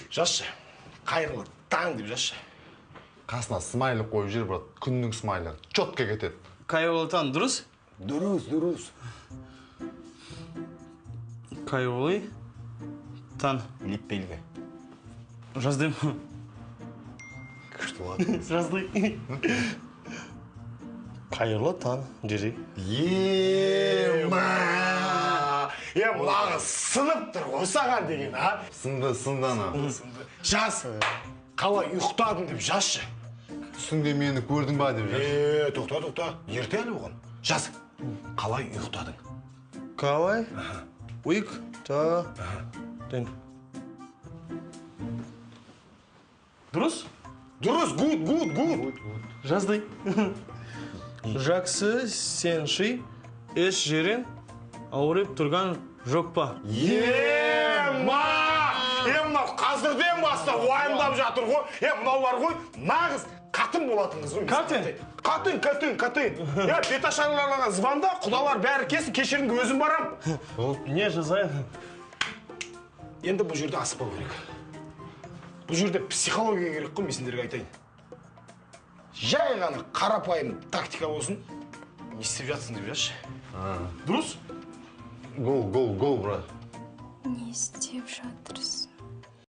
Жазшы, қайырлы таң деп жазшы. Қасына смайлик қойып жібер, брат. Күннің смайлы. Четко кетеді. Қайырлы таң, дұрыс? Дұрыс, дұрыс. Қайырлы таң. Леп белгі. Жаздым. Күшті болады. Жазды. Қайырлы таң, деді. Ема! Е, мынағы сынып тұр ғой саған деген, а? Сынды, сынды ана. Сынды. Жаз. Қалай ұйықтадың деп жазшы. Түсіңде мені көрдің ба деп жазшы. Е, тоқта, тоқта. Ерте әлі оған. Жаз. Қалай ұйықтадың? Қалай ұйықтадың? Дұрыс? Дұрыс, good, good, good. Жазды. Жақсы, сен ше, еш жерің ауырып тұрған жоқ па? Ема! Е, мынау қазірден бастап уайымдап жатыр ғой. Е, мынау бар ғой, нағыз қатын болатын қыз ғой. Қатын? Қатын, қатын, қатын. Е, беташарларға звонда, құдалар бәрі келсін, кешіріңді өзім барам. Не жазайын? Енді бұл жерде асықпау керек. Бұл жерде психология керек қой, мен сендерге айтайын. Жай ғана қарапайым тактика болсын. Не істеп жатсың деп жазшы. Дұрыс? Гол, гол, гол, брат. Не істеп жатырсың?